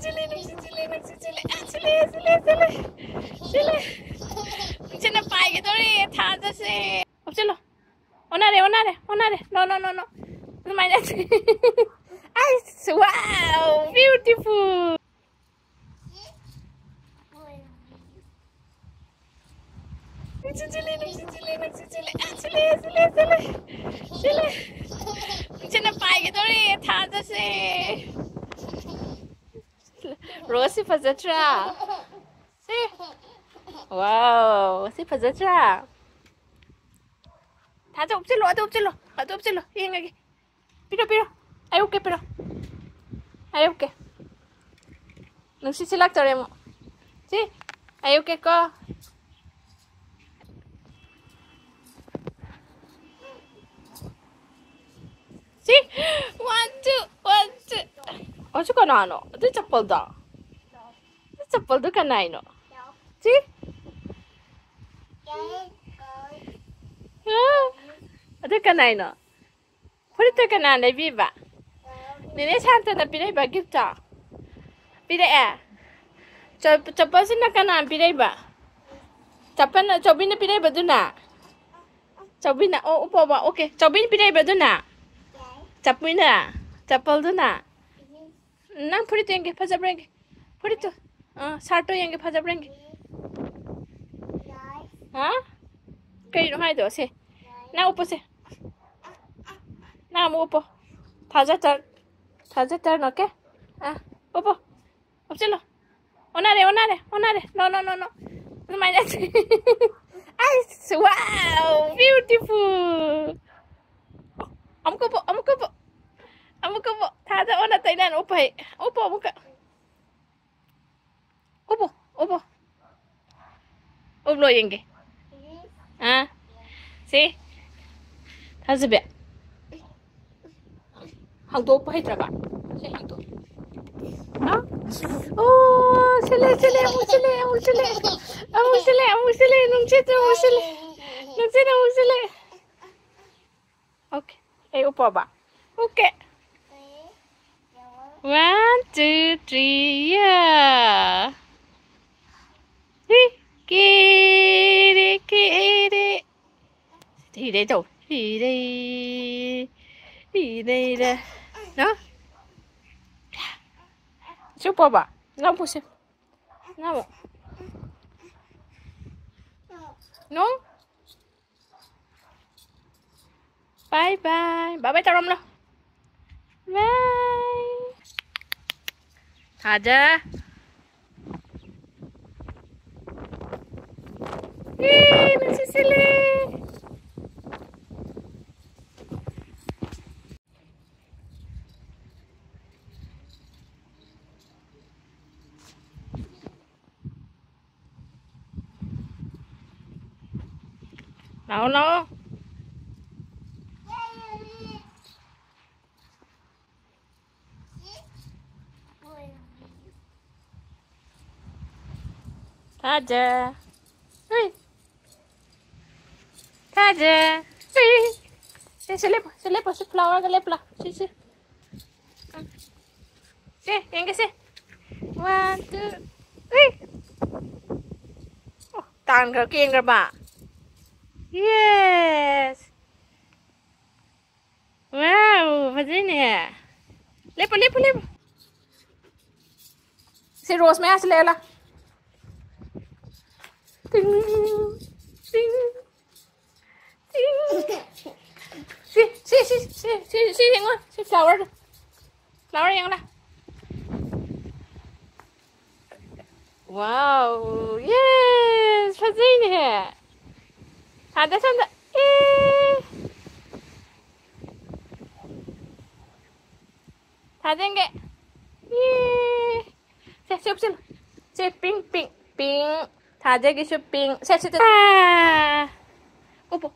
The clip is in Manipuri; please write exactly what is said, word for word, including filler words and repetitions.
ꯆꯦꯜꯂꯦ, ꯅꯨꯡꯁꯤꯠ ꯆꯦꯜꯂꯦ, ꯅꯨꯡꯁꯤꯠ ꯆꯦꯜꯂꯦ꯫ ꯑ, ꯆꯦꯜꯂꯦ, ꯆꯦꯜꯂꯦ, ꯆꯦꯜꯂꯦ, ꯆꯦꯜꯂꯦ꯫ ꯅꯨꯡꯁꯤꯠꯅ ꯄꯥꯏꯒꯗꯧꯔꯦ, ꯊꯥꯖꯁꯦ꯫ ꯍꯥꯞꯆꯤꯜꯂꯣ꯫ ꯑꯣꯟꯅꯔꯦ, ꯑꯣꯟꯅꯔꯦ, ꯑꯣꯟꯅꯔꯦ꯫ No, no, no, no. ꯑꯗꯨꯃꯥꯏꯅ꯫ ꯑꯩꯁ, wow, beautiful. ꯅꯨꯡꯁꯤꯠ ꯆꯦꯜꯂꯦ, ꯅꯨꯡꯁꯤꯠ ꯆꯦꯜꯂꯦ, ꯅꯨꯡꯁꯤꯠ ꯆꯦꯜꯂꯦ꯫ ꯑ, ꯆꯦꯜꯂꯦ, ꯆꯦꯜꯂꯦ, ꯆꯦꯜꯂꯦ, ꯆꯦꯜꯂꯦ꯫ ꯅꯨꯡꯁꯤꯠꯅ ꯄꯥꯏꯒꯗꯧꯔꯦ, ꯊꯥꯖꯁꯦ꯫ ꯔꯣꯁꯁꯤ ꯐꯖꯗ꯭ꯔꯥ? ꯁꯤ꯫ Wow, ꯁꯤ ꯐꯖꯗ꯭ꯔꯥ? ꯊꯥꯖ ꯎꯞꯁꯤꯜꯂꯣ, ꯑꯗꯨ ꯎꯞꯁꯤꯜꯂꯣ, ꯑꯗꯨ ꯎꯞꯁꯤꯜꯂꯣ, ꯌꯦꯡꯉꯒꯦ꯫ ꯄꯤꯔꯣ, ꯄꯤꯔꯣ꯫ ꯑꯩ ꯎꯞꯀꯦ, ꯄꯤꯔꯣ꯫ ꯑꯩ ꯎꯞꯀꯦ꯫ ꯅꯨꯡꯁꯤꯠ ꯁꯤꯜꯂꯛꯇꯧꯔꯦ ꯑꯃꯨꯛ꯫ ꯁꯤ, ꯑꯩ ꯎꯞꯀꯦꯀꯣ꯫ ꯁꯤ, one, two, one, two꯫ ꯑꯣ, ꯁꯤ ꯀꯅꯥꯅꯣ? ꯑꯗꯨ ꯆꯄꯜꯗꯣ? ꯑꯗꯨ ꯆꯄꯜꯗꯣ ꯀꯅꯥꯏꯅꯣ? ꯁꯤ? ꯑ, ꯑꯗꯨ ꯀꯅꯥꯏꯅꯣ? ꯐꯨꯔꯤꯠꯇ ꯀꯅꯥ ꯂꯩꯕꯤꯕ? ꯅꯦꯅꯦ ꯁꯥꯟꯇꯅ ꯄꯤꯔꯛꯏꯕ gift ꯇꯣ? ꯄꯤꯔꯛꯑꯦ? ꯆ-, ꯆꯄꯜꯁꯤꯅ ꯀꯅꯥ ꯄꯤꯔꯛꯏꯕ? ꯆꯄꯜꯅ, ꯆꯧꯕꯤꯅ ꯄꯤꯔꯛꯏꯕꯗꯨꯅ? ꯆꯧꯕꯤꯅ, ꯑꯣ, ꯎꯞꯄꯣꯕ, okay꯫ ꯆꯧꯕꯤꯅ ꯄꯤꯔꯛꯏꯕꯗꯨꯅ? ꯆꯧꯕꯤꯅ? ꯆꯄꯜꯗꯨꯅ? ꯅꯪ ꯐꯨꯔꯤꯠꯇꯣ ꯌꯦꯡꯒꯦ, ꯐꯖꯕ꯭ꯔꯥ ꯌꯦꯡꯒꯦ꯫ ꯐꯨꯔꯤꯠꯇꯣ, ꯑꯥ, shirt ꯇꯣ ꯌꯦꯡꯒꯦ, ꯐꯖꯕ꯭ꯔꯥ ꯌꯦꯡꯒꯦ꯫ ꯍꯥ? ꯀꯩꯅꯣ ꯍꯥꯏꯗꯣ? ꯁꯦ, ꯅꯪ ꯎꯞꯄꯣꯁꯦ꯫ ꯅꯪ ꯑꯃꯨꯛ ꯎꯞꯄꯣ꯫ ꯊꯥꯖ turn, ꯊꯥꯖ turn, okay? ꯑꯥ, ꯎꯞꯄꯣ꯫ ꯎꯞꯁꯤꯜꯂꯣ꯫ ꯑꯣꯟꯅꯔꯦ, ꯑꯣꯟꯅꯔꯦ, ꯑꯣꯟꯅꯔꯦ꯫ No, no, no, no. ꯑꯗꯨꯃꯥꯏꯅ꯫ ꯑꯩꯁ, wow, beautiful. ꯑꯃꯨꯛꯀ ꯎꯞꯄꯣ, ꯑꯃꯨꯛꯀ ꯎꯞꯄꯣ꯫ ꯑꯃꯨꯛꯀ ꯎꯞꯄꯣ꯫ ꯊꯥꯖ ꯑꯣꯟꯅ ꯇꯩꯅꯅ ꯎꯞꯄꯣ ꯍꯩ꯫ ꯎꯞꯄꯣ ꯑꯃꯨꯛꯀ꯫ ꯎꯞꯄꯣ, ꯎꯞꯄꯣ꯫ ꯎꯞꯂꯣ ꯌꯦꯡꯒꯦ꯫ ꯑꯥ, ꯁꯤ꯫ ꯊꯥꯖꯕꯤ꯫ ꯍꯥꯡꯗꯣꯛꯄ ꯍꯩꯇ꯭ꯔꯕ? ꯁꯤ ꯍꯥꯡꯗꯣꯛ꯫ ꯑ? ꯑꯣ, ꯁꯤꯜꯂꯦ, ꯁꯤꯜꯂꯦ, ꯑꯃꯨꯛ ꯁꯤꯜꯂꯦ, ꯑꯃꯨꯛ ꯁꯤꯜꯂꯦ꯫ ꯑꯃꯨꯛ ꯁꯤꯜꯂꯦ, ꯑꯃꯨꯛ ꯁꯤꯜꯂꯦ, ꯅꯨꯡꯁꯤꯠ ꯑꯃꯨꯛ ꯁꯤꯜꯂꯦ꯫ ꯅꯨꯡꯁꯤꯠ ꯑꯃꯨꯛ ꯁꯤꯜꯂꯦ꯫ Okay, ꯑꯩ ꯎꯞꯄꯣꯕ? Okay. One, two, three. ꯀꯩ ꯇꯧ? ꯍꯤꯔꯦ, ꯍꯤꯔꯦ, ꯅ? ꯁꯤ ꯄꯣꯕ? ꯂꯥꯎ ꯄꯨꯁꯤ꯫ ꯂꯥꯎ꯫ ꯅꯣ? Bye bye. Bye bye ꯇꯧꯔꯝꯂꯣ꯫ Bye. ꯊꯥꯖ꯫ ꯑꯦ, ꯅꯨꯡꯁꯤꯠ ꯁꯤꯠꯂꯦ꯫ ꯂꯥꯛꯑꯣ, ꯂꯥꯛꯑꯣ꯫ ꯊꯥꯖ꯫ ꯍꯨꯏ꯫ ꯊꯥꯖ꯫ ꯍꯨꯏ꯫ ꯁꯦ, ꯁꯦ, ꯂꯦꯞꯄꯣ, ꯁꯦ, ꯂꯦꯞꯄꯣ, ꯁꯦ, flower ꯗ ꯂꯦꯞꯄꯨ ꯂꯥꯎ꯫ ꯁꯤ, ꯁꯤ꯫ ꯁꯦ, ꯌꯦꯡꯒꯦ ꯁꯦ꯫ One, two, three꯫ ꯑꯣ, ꯇꯥꯟꯈ꯭ꯔ ꯀꯦꯟꯈ꯭ꯔꯕ? Yes꯫ Wow, ꯐꯖꯩꯅꯦ꯫ ꯂꯦꯞꯄꯨ, ꯂꯦꯞꯄꯨ, ꯂꯦꯞꯄꯨ꯫ ꯁꯤ rose ꯃꯌꯥꯁꯤ ꯂꯩꯔ ꯂꯥꯎ꯫ ꯇꯤꯡ, ꯇꯤꯡ꯫ ꯁꯤ, ꯁꯤ, ꯁꯤ ꯌꯦꯡꯉꯣ, ꯁꯤ flower ꯗꯣ꯫ Flower ꯌꯦꯡꯉꯣ ꯂꯥꯎ꯫ Wow, yes, ꯐꯖꯩꯅꯦꯍꯦ꯫ ꯊꯥꯗ, ꯊꯥꯗ꯫ ꯑꯦ꯫ ꯊꯥꯖꯤꯟꯒꯦ꯫ ꯌꯦ꯫ ꯁꯦ, ꯁꯤ ꯎꯞꯁꯤꯜꯂꯨ꯫ ꯁꯦ, pink, pink, pink꯫ ꯊꯥꯖꯒꯤꯁꯨ pink꯫ ꯁꯦ, ꯁꯤ, ꯁꯤ꯫ ꯑꯥ꯫ ꯎꯞꯄꯨ꯫